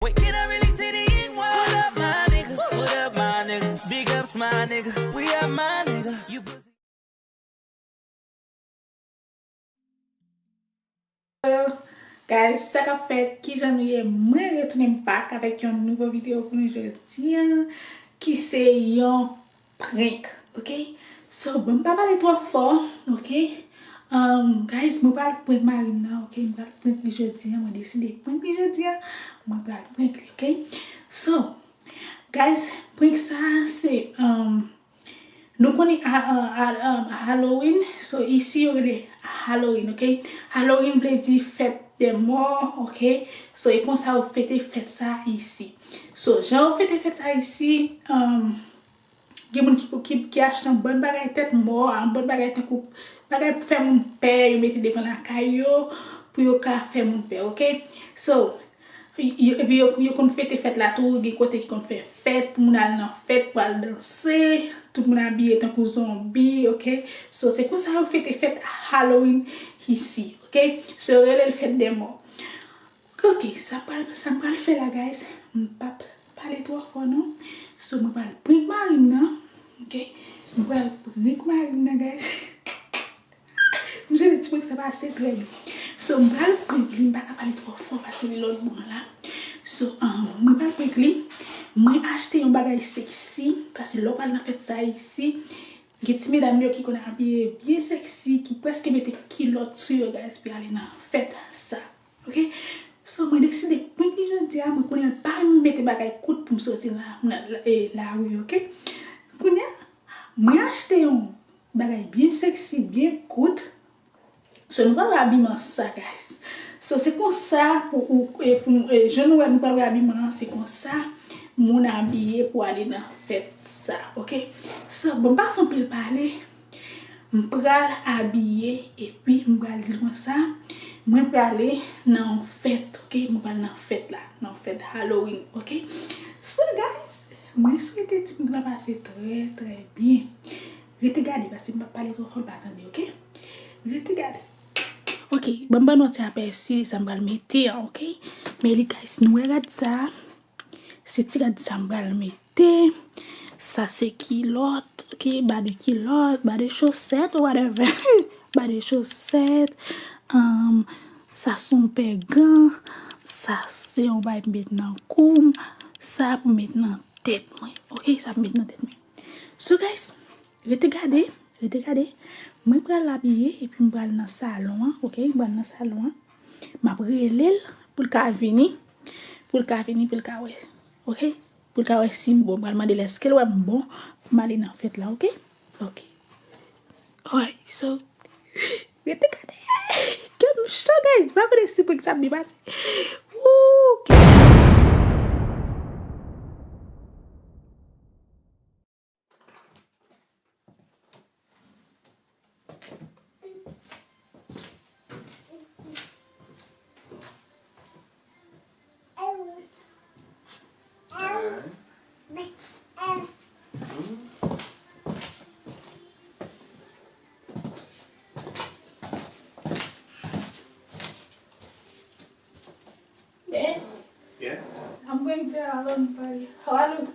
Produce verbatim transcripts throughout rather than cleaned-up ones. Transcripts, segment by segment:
Wait, can I really say the N-word? What up, my nigga? What up, my nigga? Big ups, my nigga. We are my nigga. You pussy. Hello, guys, sa k ap fèt? Kijan nou ye? Mwen retounen back avèk yon nouvo videyo pou nou jodi a, ki se yon prank, ok? So, bon, m pa pale twò fò, ok? Um, guys, mwen pral prank mari m nan, ok? Mwen pral prank li jodi a, mwen deside prank li jodi a, mwen pral prank li, ok? So, guys, prank sa a se, um, nou konnen a, a, a, um, Halloween, so isi yo rele Halloween, ok? Halloween vle di fèt dè mò, ok? So, e konsa yo fete fèt sa isi. So, jan yo fete fèt sa isi, um, gen moun ki, ki, ki achte yon bann bagay tèt mò, yon bann bagay tankou bagay pou fè moun pè, yo mete devan lakay yo, pou yo ka fè moun pè, ok? So, y-, y-, epi yo, yo konn fete fèt la tou, gen kote ki konn fè fèt, pou moun al nan fèt, pou al danse, tout moun abiye tankou zonbi, ok? So, se konsa yo fete fèt Halloween isi, ok? So, yo rele l fèt dè mò. Ok, sa pral, sa m pral fè la, guys, m p ap pale twò fò, non. So, mwen pral prank mari m nan, ok? Mwen pral prank mari m nan, guys. M jere ti prank sa pase trè byen. So, m pral prank li, m pa ka pale twò fò paske li lòt bò an la. So, um, mwen pral prank li. Mwen achte yon bagay seksi, paske lè w pral nan fèt sa isi, gen ti medam yo ki konn abiye byen seksi, ki prèske mete kilòt sou yo, guys, pou y ale nan fèt sa. Ok? So, mwen deside prank li jodi a, mwen konnen l pa renmen mete bagay kout pou m soti nan, nan, e, lari, ok? Kounye a, mwen achte yon bagay byen seksi, byen kout. So, nou pral wè abiman sa, guys. So, se konsa pou, ou, e, pou, e, jan nou wè, nou pral wè abiman an, se konsa moun abiye pou ale nan fèt sa, ok? So, bon, m pa fè anpil pale. M pral abiye epi m pral di l konsa, mwen prale nan yon fèt, ok? Mwen pral nan fèt la, nan fèt Halloween, ok? So, guys, mwen swete ti prank la pase trè, trè byen. Rete gade, paske m p ap pale twò fò, l pa tande, ok? Rete gade. Ok, ban m ban nou ti apèsi de sa m pral mete an, ok? Men li, guys, nou wè rad sa a. Se ti rad sa m pral mete. Sa se kilòt, ok, ba de kilòt, ba de chosèt, whatever. Ba de chosèt. Um, sa se yon pè gan. Sa se yon bagay pou met nan kou m. Sa pou met nan tèt mwen, ok, sa pou met nan tèt mwen. So, guys, rete gade, rete gade. Mwen pral abiye epi m pral nan salon an, ok? M pral nan salon an. M ap rele l pou l ka vini, pou l ka vini, pou l ka wè, ok? Pou l ka wè si m bon. M pral mande l èske l wè m bon pou m ale nan fèt la, ok? Ok. Alright, so, rete gade. Kè m cho, guys. M pa konnen si prank sa ap byen pase. Woo, ok. Babe, yeah? I'm going to a Halloween party. How I look?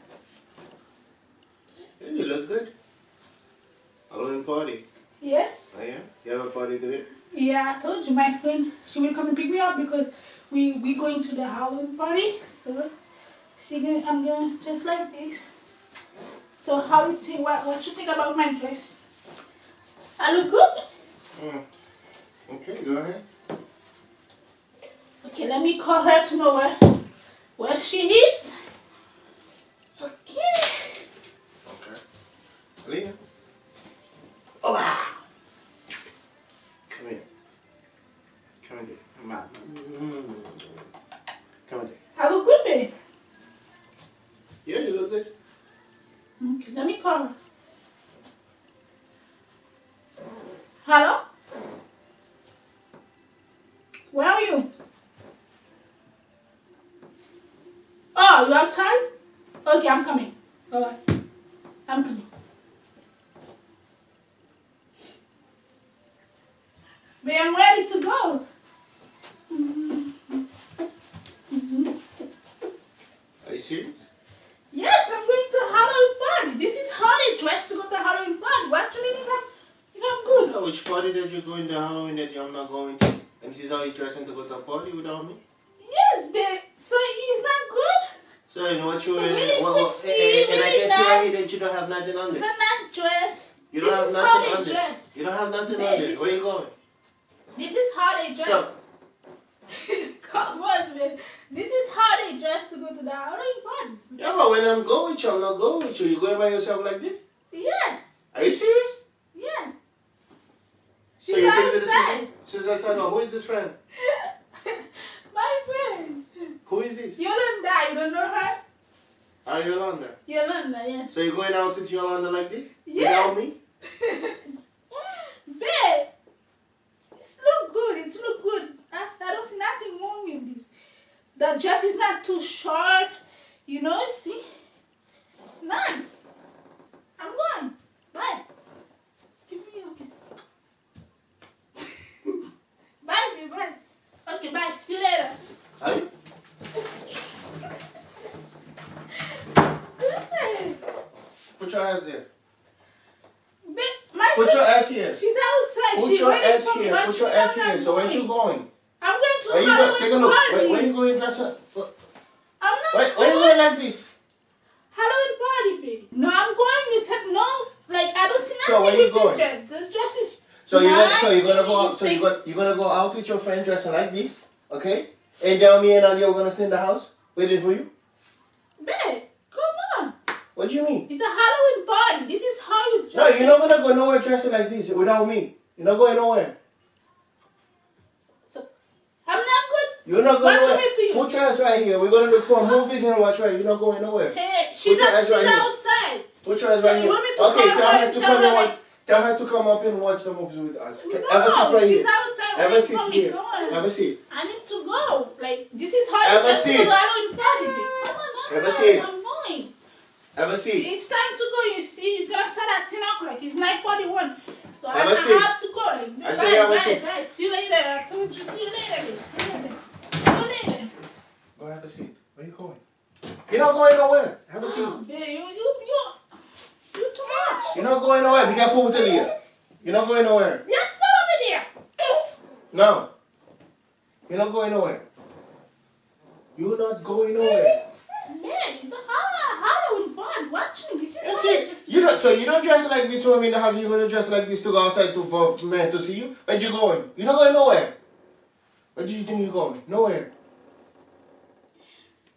Yeah, you look good. Halloween party? Yes. Oh, yeah? You have a party today? Yeah, I told you, my friend, she will come and pick me up because we, we going to the Halloween party. So, she gonna, I'm gonna dress like this. So, how you think, what, what you think about my dress? I look good? Mm. Okay, go ahead. Okay, let me call her to know where, where she is. Okay. Okay. Leah. Oh, wow. Come here. Come here. Ma. Come here. I look good, babe. Yeah, you look good. Okay, let me call her. Hello? Where are you? Oh, you outside? Okay, I'm coming. Alright. I'm coming. Babe, I'm ready to go. Mm-hmm. Mm-hmm. Serious? Yes, I'm going to Halloween party. This is how they dress to go to Halloween party. What do you mean if I'm, if I'm good? No, which party that you're going to Halloween that I'm not going to? And this is how you dressing to go to a party without me? Yes, but so he's not good? So, you know what you So and, really what, what, sexy, and, and I really can see right here nice. That you don't have nothing on It's there. A nice dress. You don't This have is nothing how they on there. Dress. You don't have nothing Babe, on there. This Where is, you going? This is how they dress. So, Come on, man. This is how they dress to go to the Halloween parties. Yeah, but when I'm going with you, I'm not going with you. You going by yourself like this? Yes. Are you serious? Yes. So She's you think that this outside. Is, she's outside. No, who is this friend? My friend. Who is this? Yolanda, you don't know her? Ah, Yolanda. Yolanda, yes. So you're going out with Yolanda like this? Yes. Without me? Babe, it's look good. It's look good. I, I don't see nothing wrong with this. The dress is not too short. You know, see? Nice. I'm going. Bye. Give me your kiss. Bye, babe. Bye. Okay, bye. See you later. Are you? Put your ass there. Babe, my Put friend, your ass here. She's outside. Put She's your waiting ass for me. Here. But Put she your don't ass know here. I'm So where you going. Going? I'm going to Where you go? Halloween Take a look. Party. Where, where you going? Dress up. Where, I'm not where you going. Going like this? Halloween party, babe. No, I'm going. You said no. Like I don't see nothing So where you with this Going? Dress. This dress is So you nice. Gonna, so you gonna go It out? is So you sexy. Gonna, you gonna go out with your friend dressing like this, okay? And then me and Aliyah we're gonna stay in the house waiting for you. Babe, come on. What do you mean? It's a Halloween party. This is how you No, dress. You're not gonna go nowhere dressing like this without me. You're not going nowhere. So, I'm not good. You're not going What you nowhere. Mean to you? Put your ass right here. We're gonna look for movies and watch right. You're not going nowhere. Hey, she's, Put your out, ass she's right here. Outside. Put your ass So right you here. Want me to Okay, call tell her her and to tell come her and like, watch. Tell her to come up and watch the movies with us. No, Have a seat right she's here. Outside. Have a Wait seat for me. Here. Come on. Have a seat. I need to go. Like this is how Have you a just seat. Go out in party. Come on, Have a I'm, seat. I'm going. Have a seat. It's time to go. You see, it's gonna start at ten o'clock. It's nine forty-one. So I, Have a seat. I have to go. Like, I bye, say have a bye, seat. Bye. See you later. I told you. See you later. See you later. See you later. Go have a seat. Where you going? You're not going nowhere. Have a seat. Oh, babe, you, you, you, you too much. You're not going nowhere. Be careful with the Leah. You're not going nowhere. Just follow me there. No. You're not going nowhere. You're not going nowhere. Man, it's a Halloween, Halloween fun. Watch me. This is That's what I it. Just You don't. So you don't dress like this when I'm in the house. You're gonna dress like this to go outside to for men to see you. Where you going? You're not going nowhere. Where do you think you're going? Nowhere.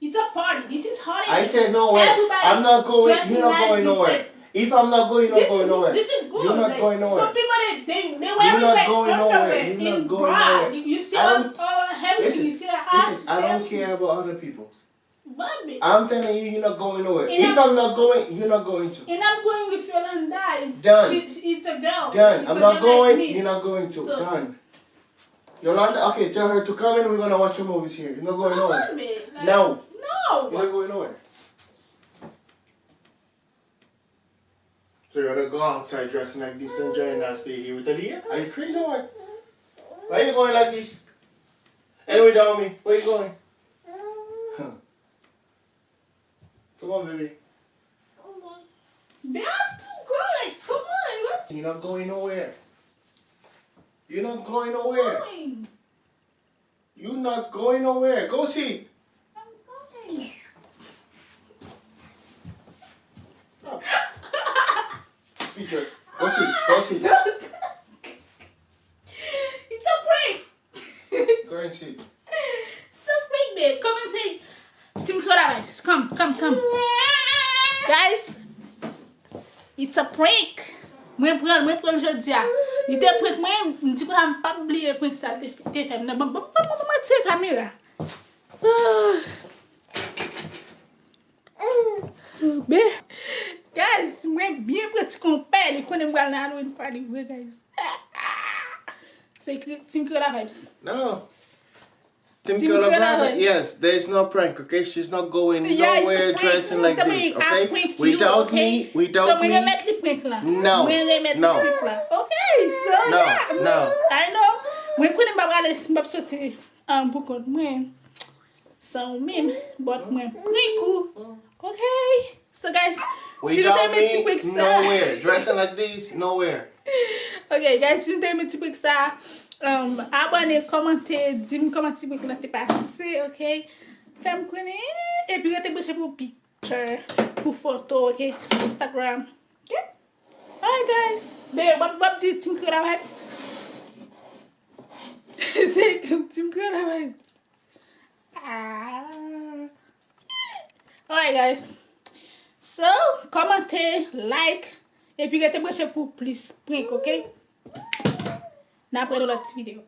It's a party. This is holiday. I said nowhere. Everybody I'm not going. dressing You're not like going this, nowhere. like, If I'm not going, you're not this going is, nowhere. This is good. You're not Like, going some nowhere. People they they they You're wearing not like going underwear nowhere. You're in not going bra. nowhere. You, you see I all don't- all everything. Listen, You see the ass. Listen, I don't care about other people. Baby. I'm telling you, you're not going nowhere. And If I'm- I'm not going, you're not going to. And I'm going with Yolanda. It's, Done. She, she, it's a girl. Done. It's I'm a not girl going. Like me. You're not going to. So- Done. Yolanda, okay, tell her to come in. We're gonna watch a movies here. You're not going Come nowhere. On, babe. Like, No. No. You're not going nowhere. So you wanna go outside dressing like this and Jay and I stay here with Aaliyah? Are you crazy or what? Why you going like this? And without me, where you going? Huh. Come on, baby. Babe, I'm too good. Come on. What You're not going nowhere. You're not going nowhere. Going? You're not going nowhere. Go sit. I'm going. Stop. Peter, go sit. Go sit. It's a prank. Go and sit. It's a prank, babe. Come and say, Team Creola Vibes. Come, come, come. Guys, it's a prank. Mwen pran l, mwen pran l jodi a. Li te prank mwen, m di konsa m p ap bliye prank sa l te, te fè m nan. Ban, ban, ban, ban mwen tire kamera. Be, guys, mwen byen pran ti konpè, li konnen m pral nan Halloween party vre, guys. Se Team Creola Vibes. No. Team Team Creola Creola Vibes. Vibes. Yes, there is no prank, okay? She's not going Yeah, it's a nowhere prank. Dressing like It's a this, prank. I okay? Prank you, Without okay? Me, without So, mwen me. Remèt li prank la. No, Mwen remèt li no. Prank la. Okay, so No, yeah. No. I know. Mwen konnen m pa prale, m p ap soti um, pou kont mwen. san ou menm, but mwen prank ou. Ok? So guys, si nou te Without renmen ti me, prank sa. Nowhere. Dressing like this, nowhere. Ok, guys, si nou te renmen ti prank sa, um, abòne, kòmante, di m kòman ti prank lan te pase, ok? Fè m konnen, epi rete branche pou picture, pou foto, ok? Sou Instagram. Ok? Alright, guys. Be, w ap, w ap di Team Creola Vibes? Se Team Creola Vibes. Ah. Alright, guys. So, kòmante, like, epi rete branche pou plis prank, ok? N ap wè nan lòt ti videyo.